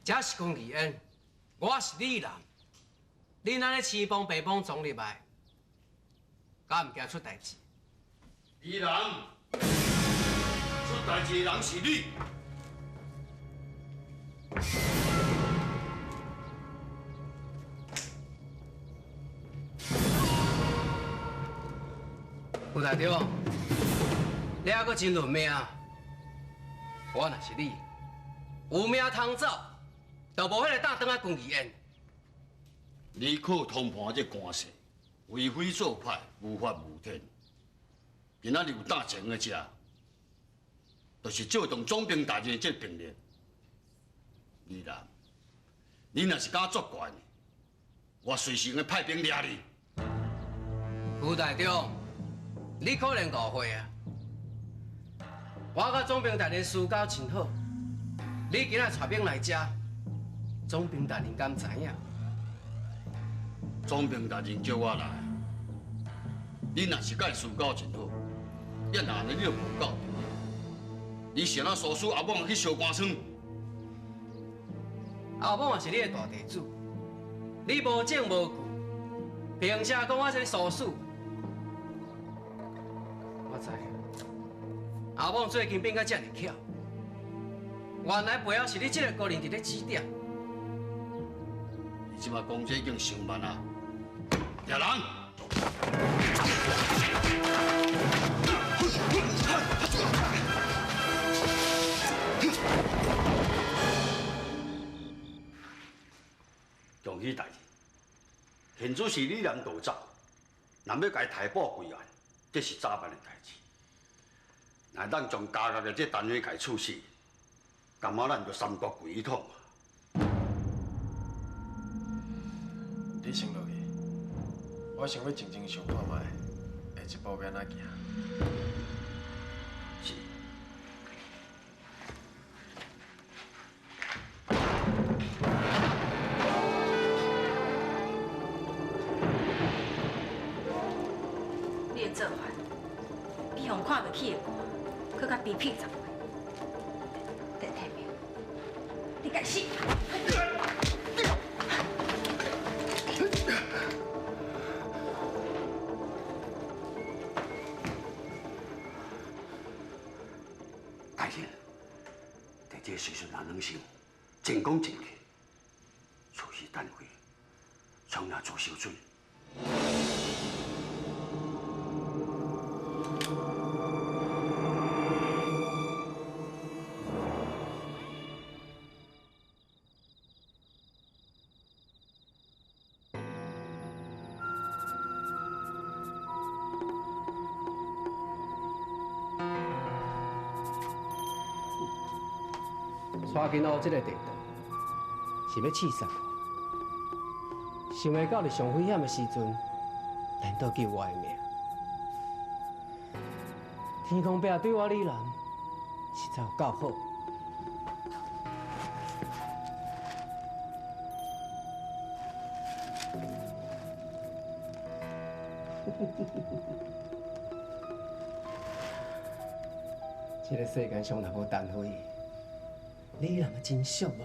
這是龚義恩，我是李南。恁按呢青幫白幫撞入來，敢毋驚出代誌？李南，出代誌的人是你。吴大長，你猶閣真論命。我若是你，有命通走，就無彼个膽轉來軍醫院。你靠通判這官勢，為非作歹，無法無天。今仔日有膽前的遮，就是借動總兵大人的這個兵力。李南，你若是敢作怪，我隨時會派兵掠你。吴大長，你可能誤會啊！我佮總兵大人私交真好，你今仔帶兵來遮，總兵大人敢知影？總兵大人叫我來，你若是佮伊私交真好，也若按呢你就無夠。你是按怎唆使阿莽去燒官倉？阿莽也是你的大地主，你無證無據，憑啥講我這唆使？我知，阿莽最近變甲遮爾巧，原來背後是你這个高人佇咧指點。你這擺講這已經傷慢啊！掠人！恭喜大人，现主是李南盗走，若欲共伊逮捕归案，这是早晚的代志。若咱将加入的这单位共伊处死，感觉咱就三国归一统啊！你先落去，我想欲静静想看覓，下一步欲按怎行。是。你的做法，比予人看袂起的官，閣較卑鄙十倍。鄧天明，你該死！大人，在這個時陣若兩想，前功盡棄，處死單飛，創哪做燒水。带进到这个地道，是欲刺杀我。想袂到伫上危险的时阵，缘倒救我的命。天公伯对我李南实在有够好。这个世间上若无陈飞，李南真寂寞。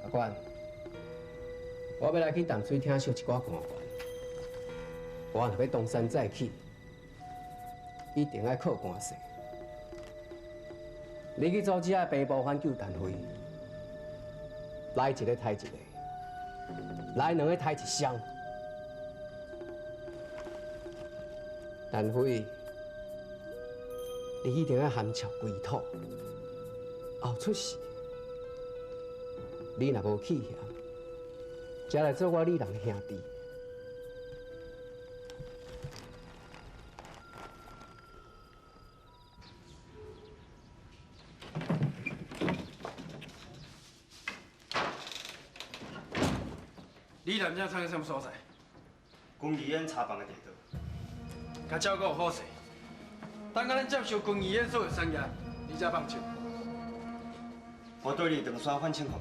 阿管，我欲来去淡水听小一寡官员，我若欲东山再起，一定爱靠关系。你去组织遐兵部反救陈飞，来一个刣一个，来两个刣一双。陈飞，你一定爱含笑归土，后出事，你若无去嫌，才来做我李人的兄弟。李南这藏在啥物所在？军医院查房的地道。共照顾好势，等到咱接受军医院所有产业，你才放手。我对你长山反清复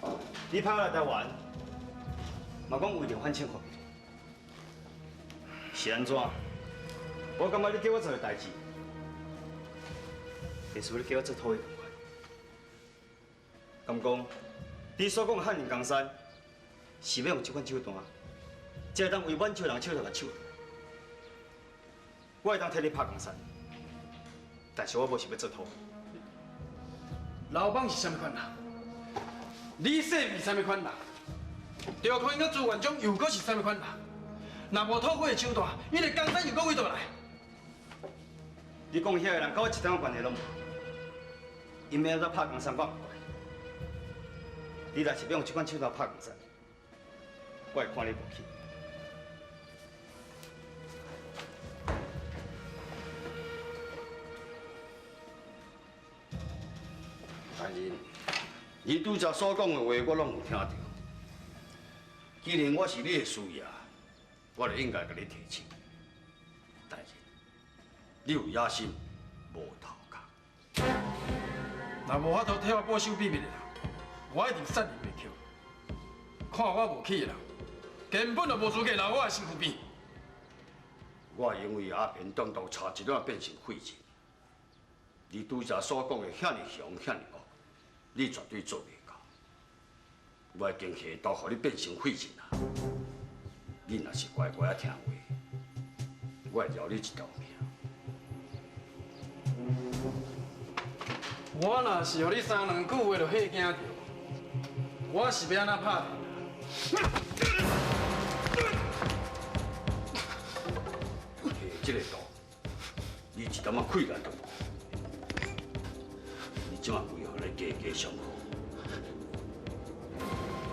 明，你派我来台湾，嘛讲为著反清复明，是按怎？我感觉你叫我做的代志，就是你叫我做土匪仝款。敢讲，你所讲的汉人江山，是欲用这款手段，才会当为满洲人手头共手。我会当替你拍江山，但是我无想欲做土匪。刘邦是啥物款人？李世民是啥物款人？赵匡胤佮朱元璋又阁是啥物款人？若无土匪的手段，𪜶的江山又阁为佗来？你讲遐个人，佮我一点仔关系拢无。𪜶欲按怎拍江山，我毋管。你若是欲用这款手段拍江山，我会看你无起。大人，你拄才所讲的话，我拢有听著。既然我是你的师爷，我就应该共你提醒。大人，你有野心，无头壳。若无法度替我保守秘密的人，我一定杀人灭口。看我无起的人，根本就无资格留我的身躯边。我因为阿扁中毒差一点变成废人。你拄才所讲的遐尔凶，遐尔恶，你绝对做袂到。我已经下毒，予你变成废人啊！你若是乖乖仔听话，我会饶你一条命。我若是予你三两句话就吓惊著，我是欲按怎拍？下这个毒，你一点仔气力都无。你这马为何来加加上好？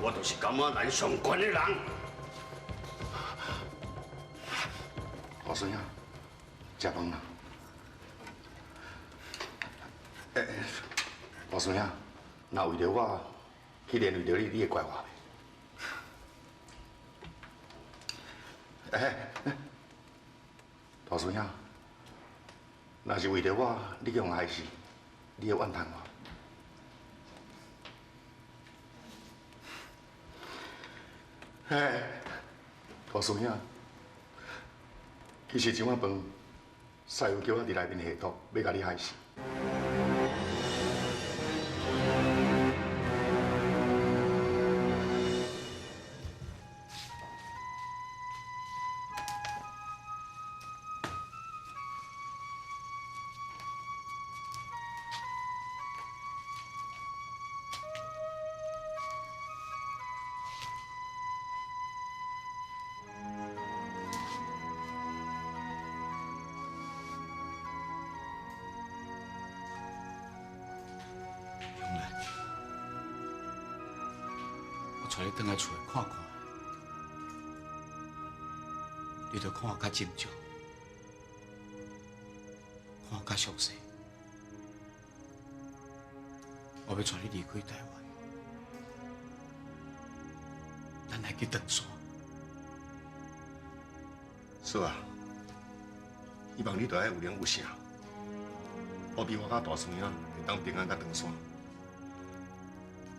我就是感觉咱上悬的人。大孙仔，食饭啦。欸，大孙仔，若为著我去连累著你，你会怪我袂？欸，大孙仔，若是为著我，你去予害死，你会怨叹我？嘿，大师兄，其实这碗饭，师父叫我伫内面下毒，欲共你害死。带你转来厝内看看，你著看较斟酌，看较详细。我欲带你离开台湾，咱来去唐山。嫂啊，希望你著爱有灵有性，保庇我佮大孙仔会当平安佮唐山。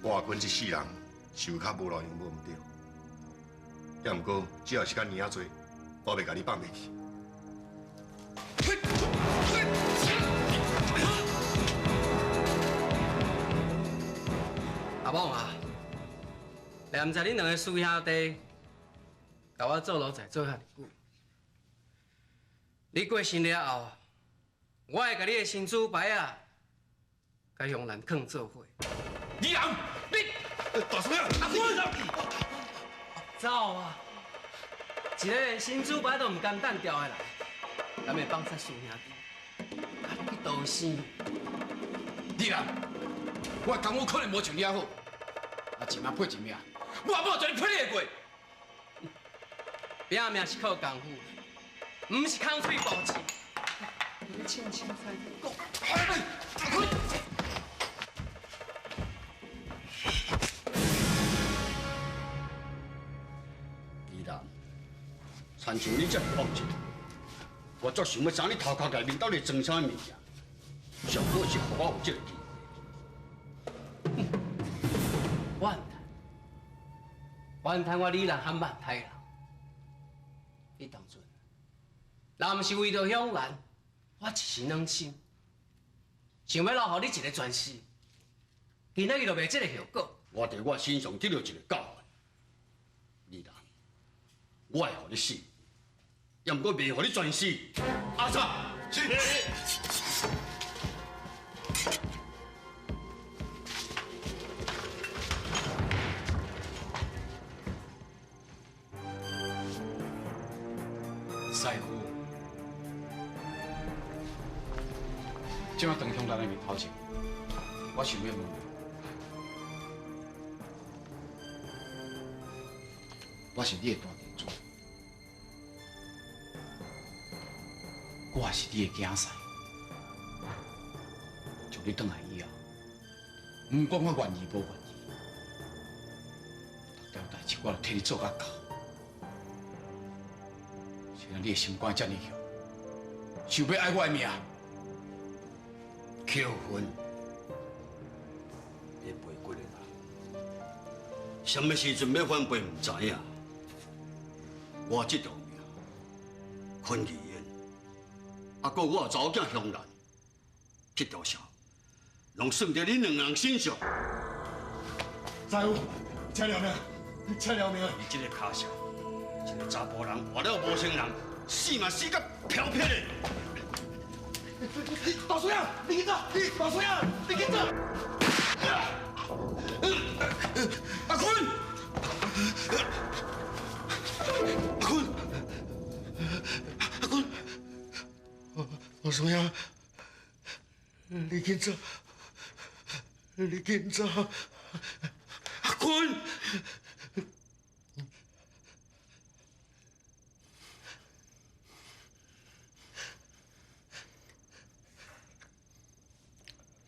我阿坤这世人是有较无路用无毋对，也毋过只要时间尔仔济，我袂共你放袂去。阿某啊，念在恁两个师兄弟，共我做奴才做遐尔久，你过身了后，我会共你的神主牌仔，共香兰囥做伙。李人，你大师兄，阿坤，走啊！一个连神主牌都毋甘单调的人，敢会放杀师兄弟，共你去逃生？李人，我的功夫可能无像你遐好，啊，一命配一命，我阿某绝对配你会过。拼命是靠功夫，毋是空喙保持。你凊彩讲。李人，亲像你这么恶质，我足想欲知你头壳内面到底装啥物件。上好是予我有这个机会。我毋贪，我毋贪我李人含万太人。你当阵，若毋是为著香兰，我一时软心，想欲留予你一个全尸，今仔日就袂这个后果。我伫我身上得到一个教训，你啦，我会予你死，也毋过袂予你全尸。阿萨，是。师傅，这摆唐乡咱的面头前，我想欲问你，我是你的大地主，我是你的囝婿，从你转来以后，毋管我愿意无愿意，逐条代志我都替你做甲到。现在你的心肝这么强，想欲爱我的命？扣分，你背骨的啦，什么时阵欲反背毋知影。我这条命，坤义烟，啊，阁我查某囝香兰，这条线，拢算在恁两人身上。师傅，请饶命，请饶命！你这个跤数，一个查埔人活了无成人，死嘛死甲飘飘的。大叔呀，你紧走！大叔呀，你紧走！阿坤，阿坤，阿坤，大叔呀，你紧走！你紧走！阿坤。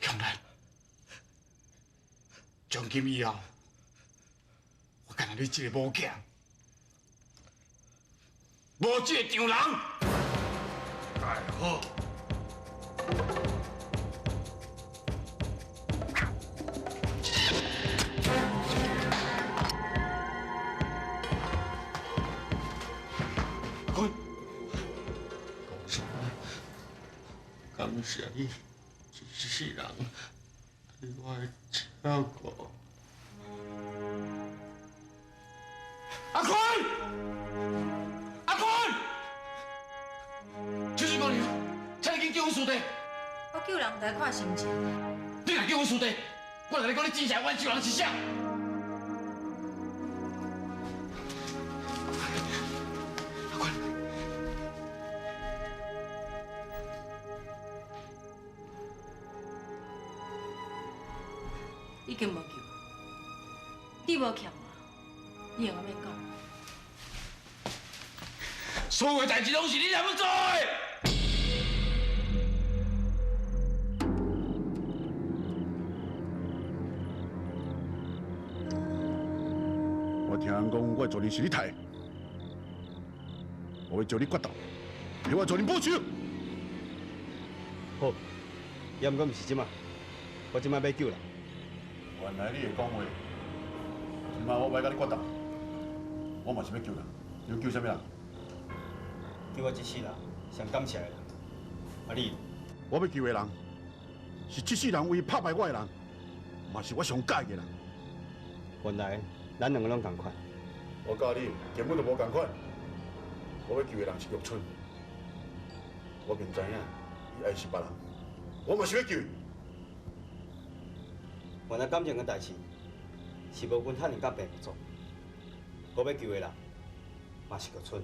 香兰，从今以后，我干焦你这个某囝，无这个丈人。太好。阿坤，感谢你。这世人对我的照顾。阿坤，阿坤，秋水姑娘，请你紧救阮师弟。我救人毋知看心情。你若救阮师弟，我就共你讲，你真正冤仇人是啥？阿坤。已经无救，你无欠我，你用阿免讲。所有代志拢是你来阮做的。我听人讲，我的族人是你杀的，我会将你决斗，替我族人报仇。好，也毋过毋是这马，我这马欲救人。原来你会讲话，这马我欲佮你决斗，我嘛是欲救人，你欲救啥物人？救我这世人上感谢的人。啊你？我欲救的人，是这世人唯一拍败我的人，嘛是我上佮意的人。原来咱两个拢仝款。我佮你根本就无仝款。我欲救的人是玉春，我明知影伊爱是别人，我嘛是欲救伊。原来感情的代志是无分汉人佮白民族，我欲救的人嘛是玉春。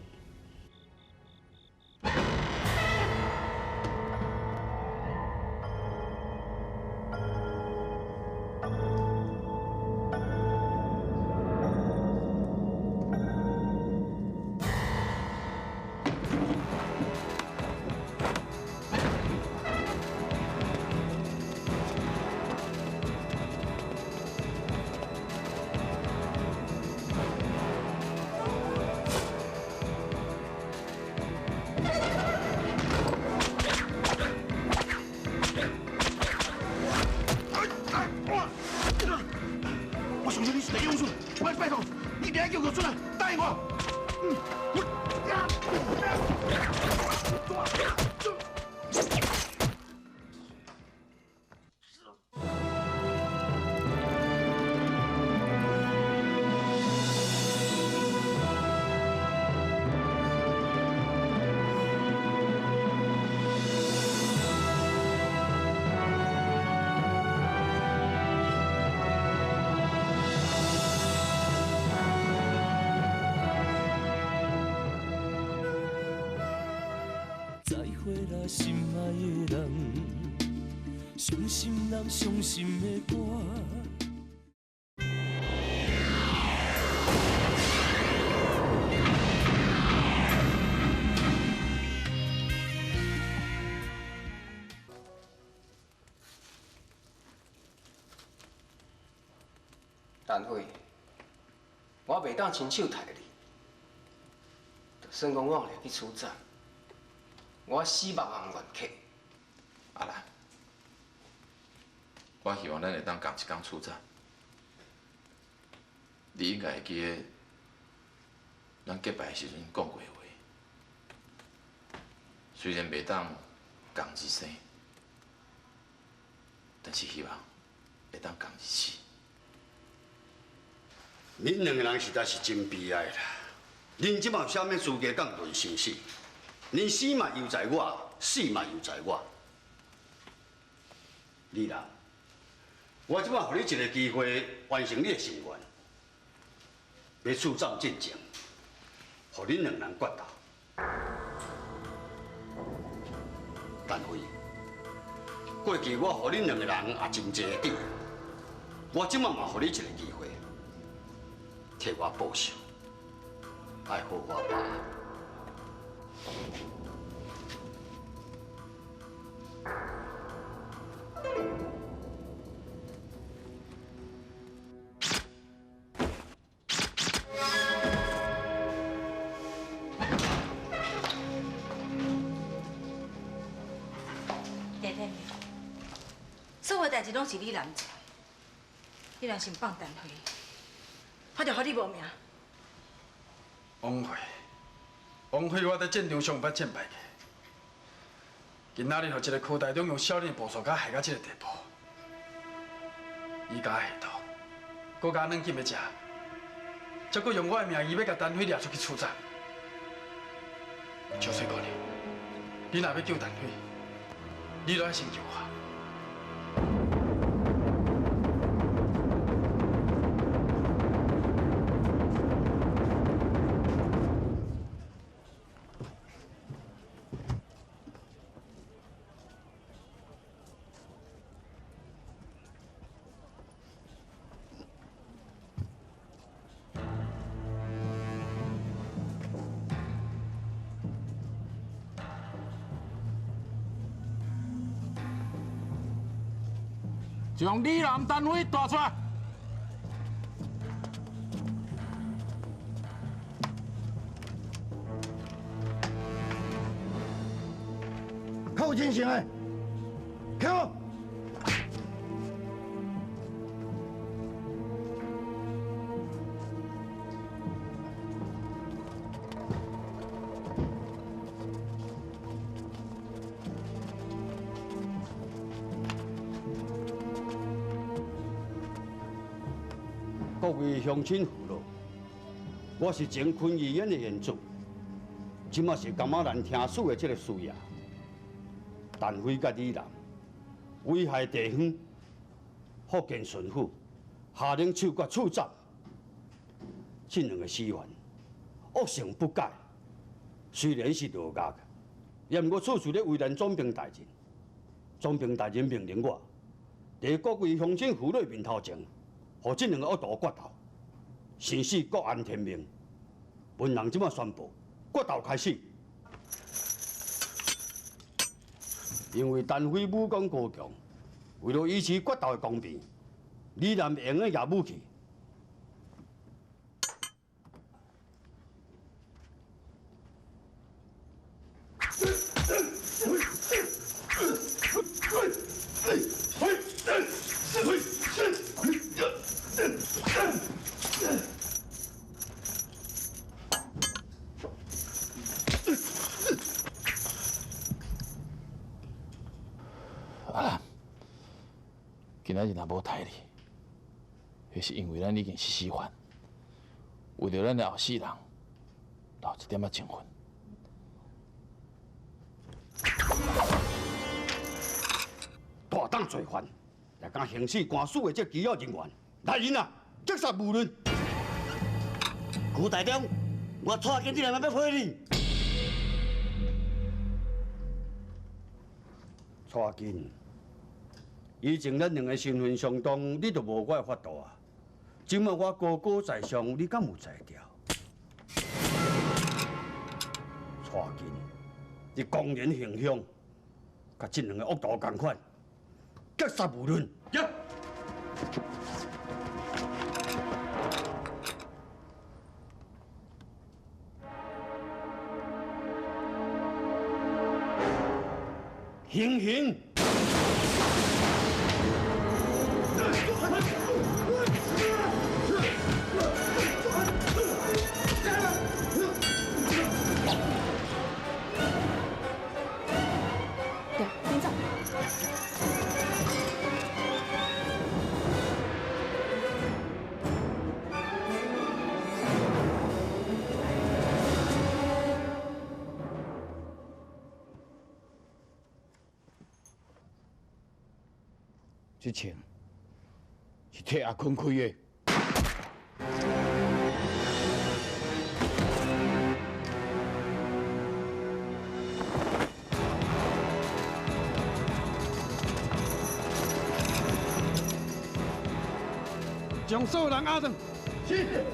会啦，心爱的人，伤心人伤心的歌。陈辉，我袂当亲手刣你，就算讲我掠去处斩，我死目也毋愿客。阿兰，我希望咱会当仝一工处斩。你应该会记得，咱结拜的时阵讲过话，虽然袂当仝日生，但是希望会当仝日死。恁两个人实在是真悲哀啦！恁这马有啥物资格讲论生死？恁生嘛犹在我，死嘛犹在我。李兰，我这马予你一个机会，完成你的心愿，欲处斩进前，予恁两人决斗。陈辉，过去我予恁两个人也真济个机会，我这马嘛予你一个机会。替我报仇，爱好我爸。弟弟，所有代志拢是你男做，你若是毋放陈辉，我就予你无命。王慧，王慧，我伫战场上毋捌战败过。今仔日予一个柯大中用少年的步数，共害到这个地步。伊共我下毒，阁共我软禁欲食，才阁用我的名义欲共陈辉掠出去处斩。秋水姑娘，你若欲救陈辉，你著爱先救我。将李南单位带出来。较有精神的，起舞。各位乡亲父老，我是前昆医院的院长，这马是感觉难听死的这个需要。陈辉佮李南危害地方，福建巡抚下令处决处斩，这两个死犯恶性不改，虽然是落狱，也毋过处处咧为难总兵大人。总兵大人命令我，伫各位乡亲父老面头前，予这两个恶徒决斗，生死各安天命。本人这马宣布，决斗开始。因为陈辉武功高强，为了维持决斗的公平，李南会用得举武器。阿兰，今仔日若无刣你，彼是因为咱已经是死犯，为著咱的后世人留一点仔情分。大胆罪犯，也敢行使官司的这机要人员，来人啊！击杀无论！古大中，我带紧你来要批你。蔡金，以前咱两个身份相当，你就无我的法度啊。这摆我高高在上，你敢有才调？蔡金，你公然行凶，佮这两个恶徒仝款，格杀无论。行刑！对，紧走。这枪是替阿坤开的。将所有人押转。是。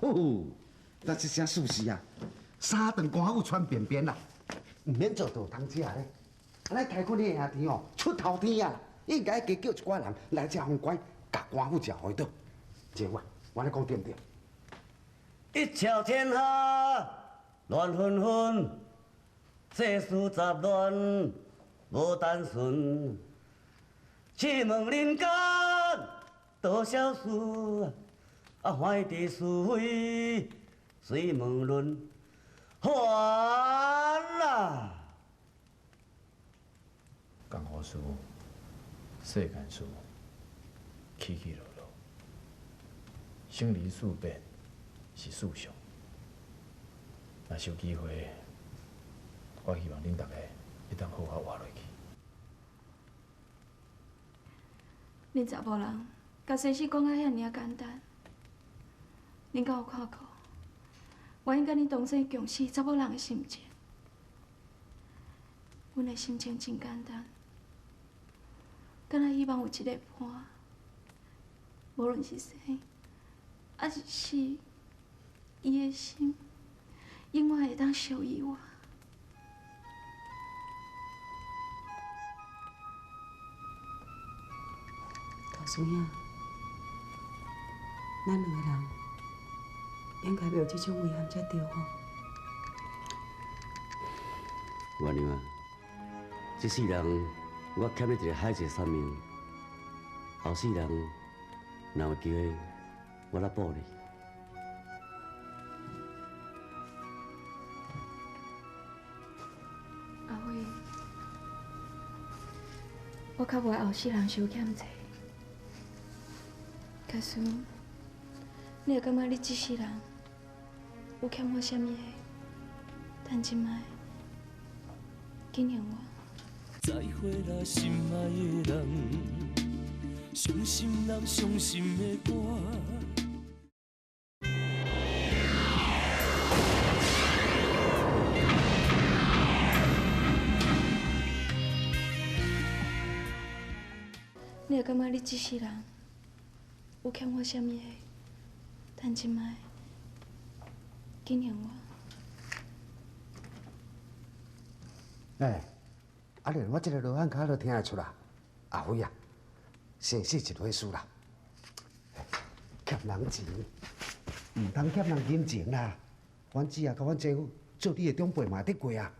哦，那这声事实啊，三顿官府传便便啦，毋免做道通食咧。咱开坤的兄弟哦，出头天啊，应该加叫一寡人来遮封关，共官府食回倒。姐夫啊，我按呢讲对毋对？一朝天下乱纷纷，世事杂乱无单纯。试问人间多少事？啊，怀伫是非随问论，烦啦！江湖事、世间事，起起落落，生离死别是事相。若是有机会，我希望恁逐个会当好好活落去。恁查某人，共生死讲甲遐尔仔简单。恁敢有看过？我应该恁同齐共死查某人的心情。阮的心情真简单，敢若希望有一个伴，无论是生，抑是死，伊的心永远会当属于我。大孙仔，咱两个人应该袂有这种遗憾才对吼。月娘啊，这世人我欠你一个海誓山盟，后世人若有机会，我来报你。阿辉，我较无爱后世人相欠债。假使你会感觉你这世人有欠我啥物的，等这摆，紧还我。再会啦，心爱的人，伤心人伤心的歌。你会感觉你这世人有欠我啥物的，等这摆，紧还我。哎，啊，连我这个罗汉跤都听会出啦。阿辉啊，生死一回事啦，欠人钱，毋通欠人人情啦。阮姊啊，佮阮姐夫做你的长辈嘛得过啊。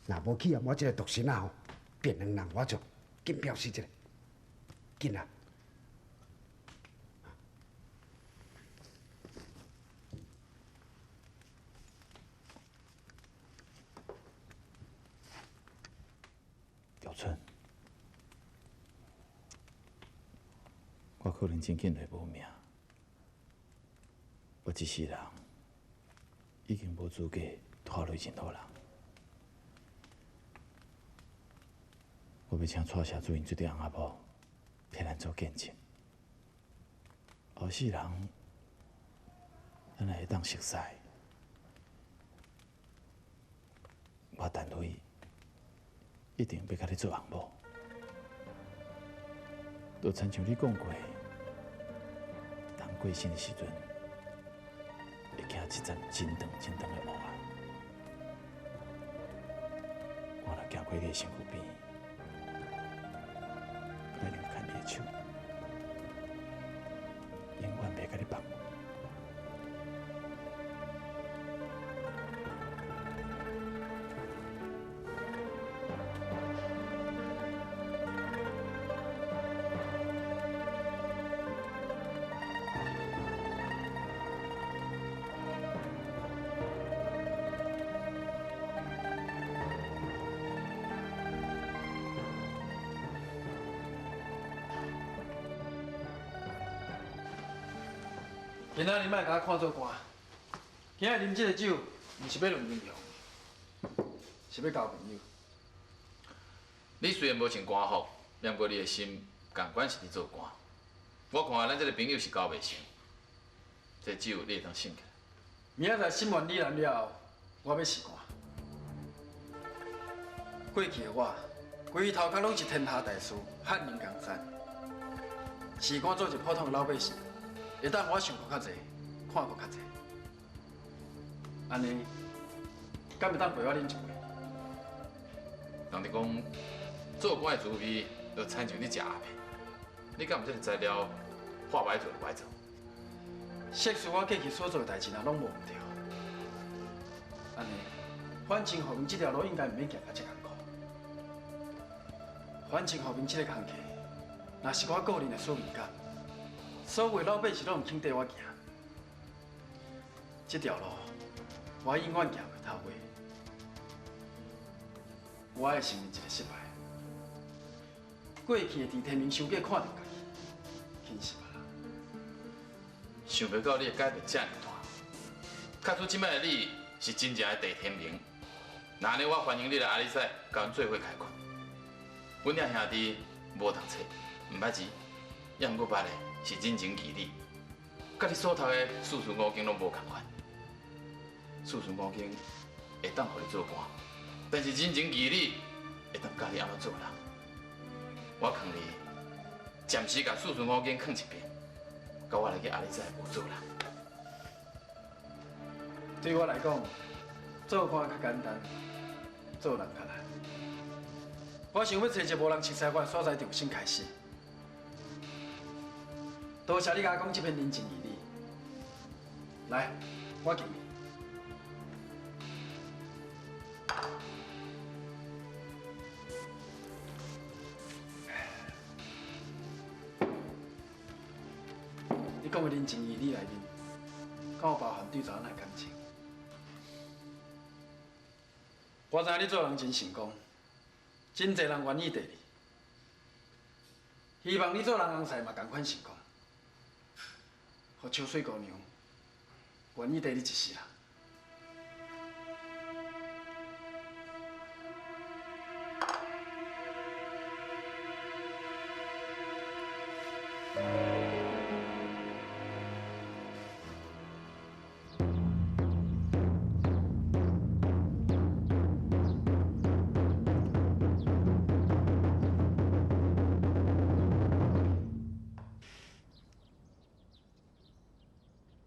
若无去啊，我这个独身仔吼，变两人我做，紧表示一下，紧啊！有春，我可能真紧会无命，我这世人已经无资格拖累任何人。我欲请蔡社主因这对翁仔某替咱做见证。后世人，咱若会当熟似，我陈辉一定欲共你做翁某。就亲像你讲过，人过身的时阵，会行一阵真长真长的路啊。我若行过你的身躯边，来能牵你的手，永远袂共你放。今仔日莫共我看做官，今仔日啉这个酒，毋是欲论英雄，是欲交朋友。你虽然无穿官服，毋过你的心仝款是伫做官。我看咱这个朋友是交袂成，这酒你会当省起来。明仔载审完李兰了后，我欲辞官。过去的我，规头壳拢是天下大事、翰林江山。辞官做一普通的老百姓。会当我想阁较济，看阁较济，按呢，敢会当陪我啉一杯？人哋讲做官的滋味，就亲像你食鸦片，你敢有这个材料，话歹做就歹做。适时我过去所做的代志，若拢无毋对，按呢，反正护民这条路应该毋免行甲这艰苦。反正护民这个工课，若是我个人的使命感。所有老百姓拢毋肯缀我行，这条路我永远行袂透尾。我会承认一个失败。过去的陈天明伤过看著家己，轻视别人。想袂到你的改变遮尔大，假使这摆的你是真正的陈天明，那呢我欢迎你来阿里山，共阮做伙开阔。阮遐兄弟无读册，毋捌字，也毋过捌的是人情义理，佮你所读的四书五经拢无仝款。四书五经会当予你做官，但是人情义理会当教你按怎做人。我劝你暂时共四书五经囥一边，佮我来去阿里山学做人。对我来讲，做官较简单，做人较难。我想欲揣一个无人熟似我的所在重新开始。多谢你共我讲这篇人情义理，来，我敬你。你讲的人情义理内面，敢有包含对查某的感情？我知影你做人真成功，真济人愿意缀你，希望你做人翁婿嘛仝款成功。予秋水姑娘愿意缀你一世人。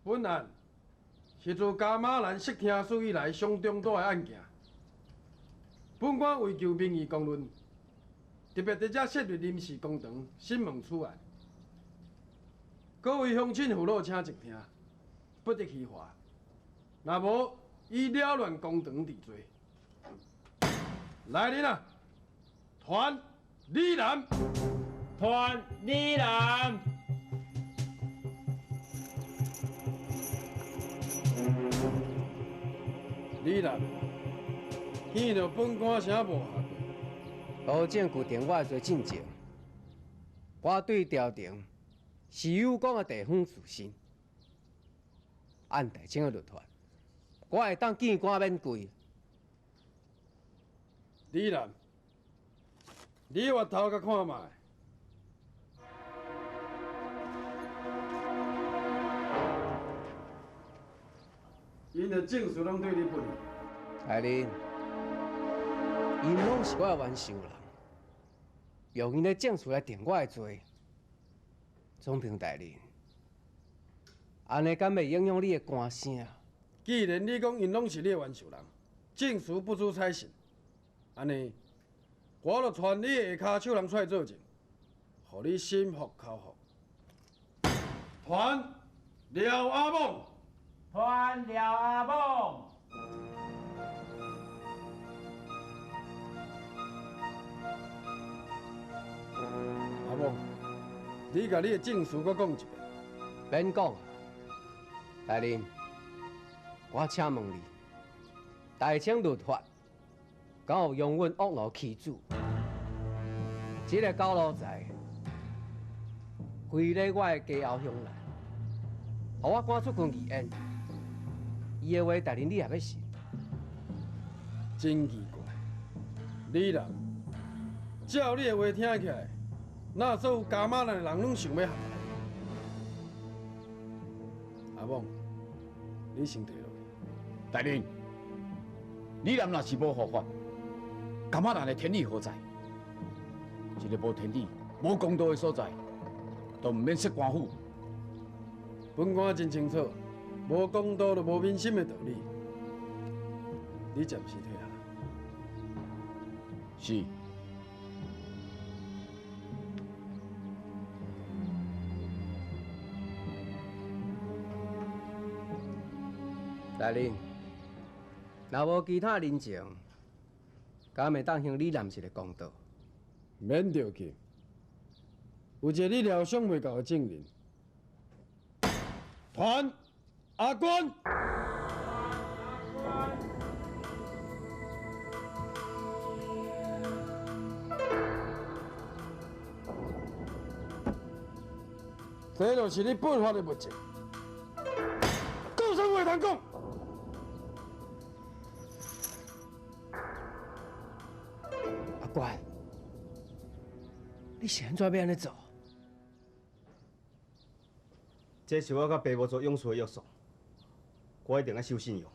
本案是自噶玛兰释听书以来上重大的案件。本官为求民意公论，特别伫遮设立临时公堂审问此案。各位乡亲父老，请静听，不得虚话。若无，以扰乱公堂治罪。来人啊！传李南，传李南。李南，见著本官啥无下过？无证据定我的罪证证，我对朝廷是有讲的地方自信。按大清的律法，我会当见官免跪。李南，你越头佮看觅。𪜶的证词拢对你不利。大人，𪜶拢是我的冤仇人，用𪜶的证词来定我的罪。总兵大人，按呢敢会影响你的官声？既然你讲𪜶拢是你的冤仇人，证词不足采信，按呢，我就传你的下跤手人出来作证，予你心服口服。传廖阿猛，传廖阿猛。阿猛，你共你的证词阁讲一遍。免讲，大人，我请问你，大清律法敢有容忍恶奴欺主？这个狗奴才非礼我的家后乡人，予我赶出军义宴，伊的话，大人你也欲信？真奇怪，李南，照你的话听起来，那所有伽马兰的人拢想欲陷害你。阿猛，你先退落去。大人，李南若是无犯法，伽马兰的天理何在？一个无天理、无公道的所在，都毋免设官府。本官真清楚，无公道就无民心的道理。你暂时退下。是。大人，若无其他人情，敢会当行李南一个公道？免着急，有一个你料想袂到的证人，传阿军。这就是你不法的物证，阁有啥话通讲？阿关，你是按怎欲按呢做？这是我佮爸母做勇士的约束，我一定爱守信用。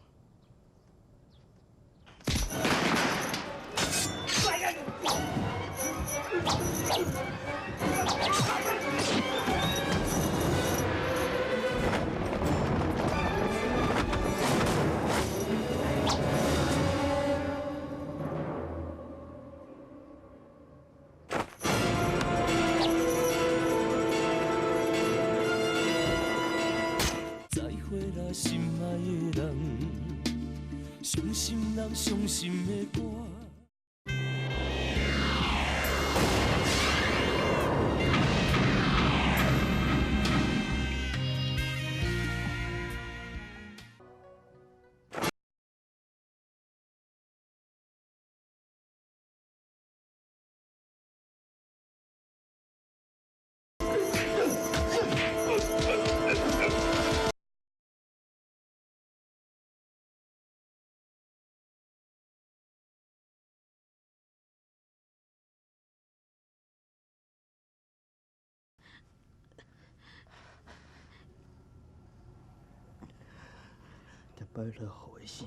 心爱的人，伤心人，伤心的歌。逐摆落雨的时，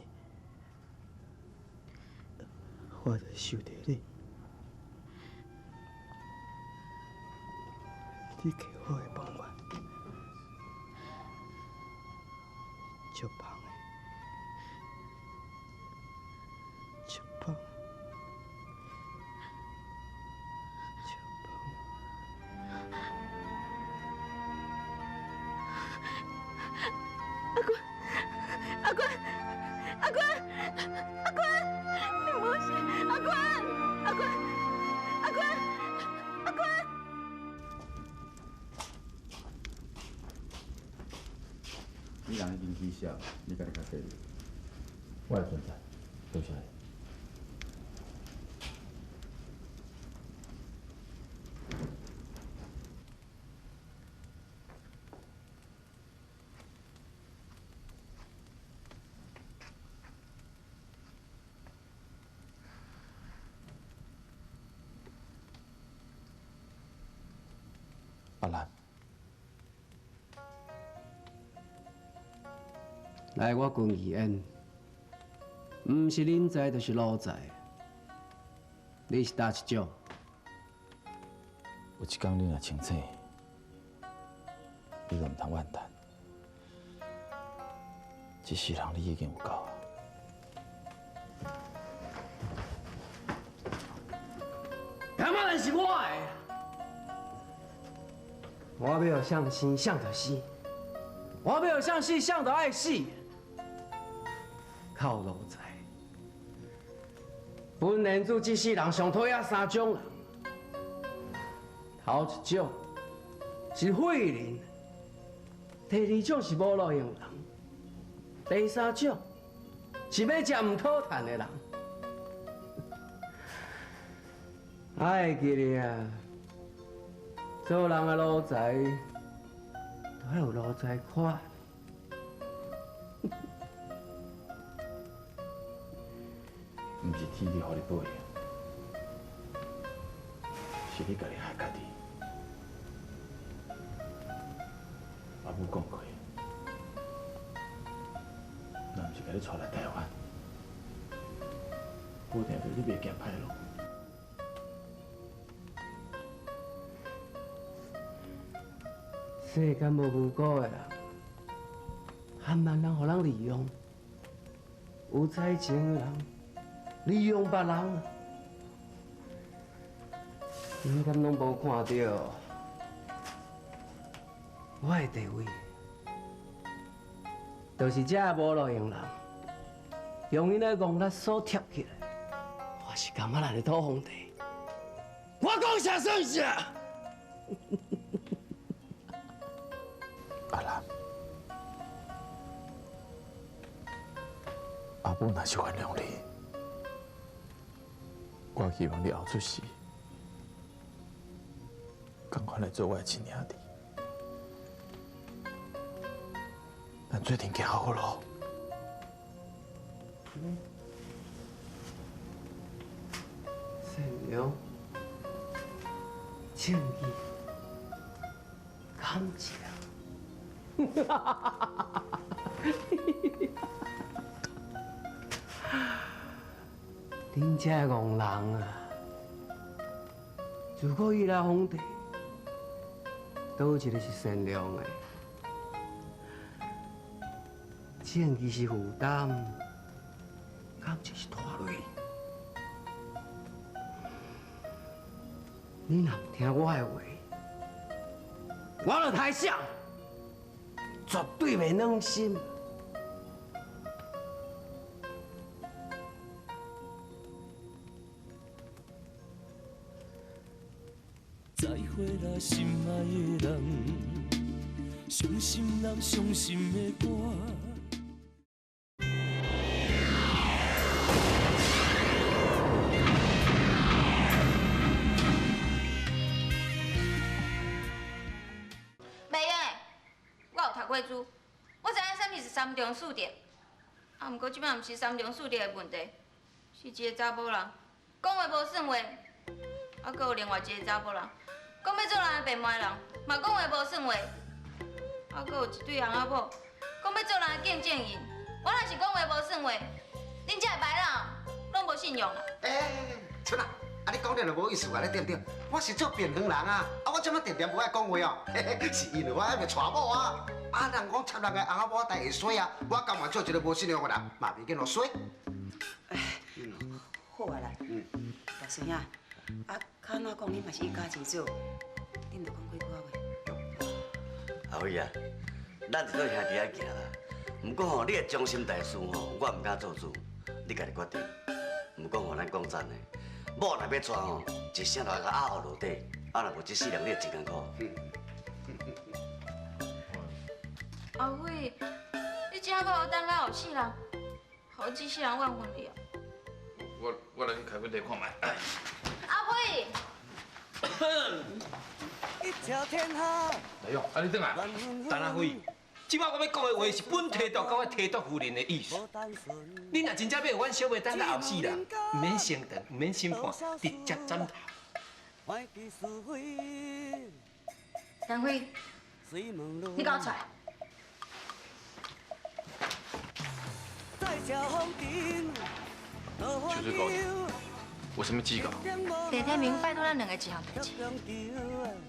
我就想著你，你给我的办法，足芳的，足芳，足芳。阿官。阿官，阿官，阿官，你无事！阿官，阿官，阿官，阿官。你人已经起痟，你家己较细。我会存在，多谢你。阿兰，来我军艺演，毋是人才就是奴才。你是佗一种？有一天你若清醒，你就毋通怨叹。这世人你已经有够啊！感觉人是我的，我欲予谁生，谁就死；我欲予谁死，谁就爱死。靠奴才！本莲子这世人上讨厌三种人，头一种是废人，第二种是无路用人，第三种是欲食毋讨趁的人。爱记得啊，做人的奴才，都爱有奴才款。毋是天地予你报应，是你家己害家己。阿母讲过，若毋是共你带来台湾，保定著你袂行歹路。世间无无辜的人，含万人予人利用，有才情的人利用别人，恁敢拢无看著我的地位，就是这无路用人，用𪜶的戆力所贴起来，我是甘仔兰的土皇帝，我讲啥算啥。阿兰，阿母若是原谅你，我希望你后出世，仝款来做我的亲兄弟，咱做阵行好路。善良、正义、感情。恁这戆人啊，自古以来皇帝，佗一个是善良的？正义是负担，感情是拖累。你若毋听我的话，我就抬谁，绝对袂软心。再会啦，心爱的人，伤心人伤心的歌。袂用的，我有读过书，我知影啥物是三从四德。啊，毋过这摆毋是三从四德的问题，是一个查某人讲话无算话，啊，阁有另外一个查某人讲欲做人的变卖人，嘛讲话无算话，啊，阁有一对翁仔某讲欲做人的见证人，我若是讲话无算话，恁这个白人拢无信用啦。欸，春啊，啊你讲了就无意思啊，你对不对？我是做辩护人啊，啊我这么定定无爱讲话哦，是因为我还袂娶某啊。啊，人讲插人的翁仔某代会衰啊，我甘愿做一个无信用的人，嘛袂见落衰。好啊啦，大孙仔，啊，较按怎讲，你嘛是一家之主，恁著讲几句话。阿辉啊，咱是做兄弟仔行啦，毋过吼，你的终身大事吼，我毋敢做主，你家己决定。毋过吼，咱讲真的，某若欲娶吼，一声就共压予落底，啊，若无这世人你会真艰苦。阿辉，你真阁有等到后世人，予这世人怨恨你哦。我来去开问题看觅。阿辉。大勇，啊你转来。陈阿辉，这摆我欲讲的话是本提督佮我提督夫人的意思。你若真正欲予阮小妹等到后世人，毋免升堂，毋免审判，直接斩头。陈辉，你共我出来。秋水姑娘，有啥物指教？谢天明拜托咱两个一项代志，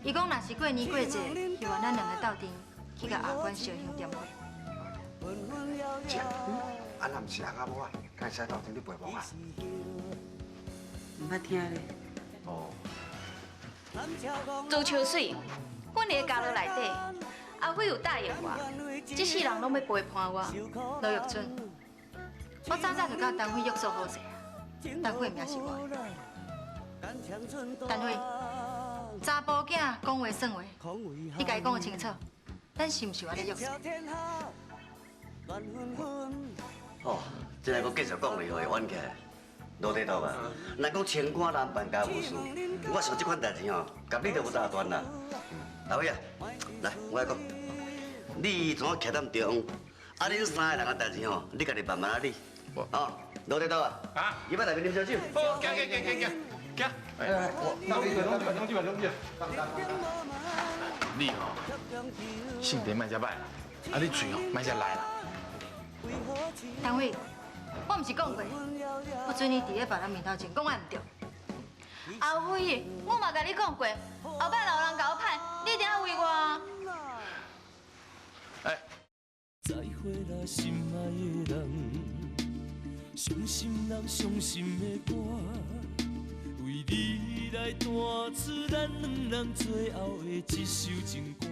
伊讲若是过年过节，希望咱两个斗阵去共阿关烧香点火。姐，啊，若毋是翁仔某啊，敢会使斗阵去陪墓啊？毋捌听咧。哦。朱秋水，阮伫家族内底，阿辉有答应我，这世人拢欲陪伴我。罗玉春，我早早就佮陈辉约束好势啊，陈辉的名是我的。陈辉，查埔囝讲话算话，你共伊讲清楚，咱是毋是有按呢约束？哦，这个阁继续讲落去会冤起来。罗提督啊，若讲清官难办家务事，我想这款代志吼，佮你就无大端啦。老伟啊，来，我来讲，你怎徛踮中央？啊，恁三个人的代志吼，你家己慢慢仔理。哦，罗提督啊，啊，入来内面啉烧酒。好，行行行行行，行。来来，我，拢进来，拢进来，你吼，性情莫遮歹啦，啊，你喙吼莫遮赖啦。陈辉，我毋是讲过，不准你伫咧别人面头前讲我毋对。阿辉，我嘛共你讲过，后摆若有人共我歹，你一定要为我。哎。再会啦，心爱的人，伤心人伤心的歌，为你来弹出咱两人最后的一首情歌。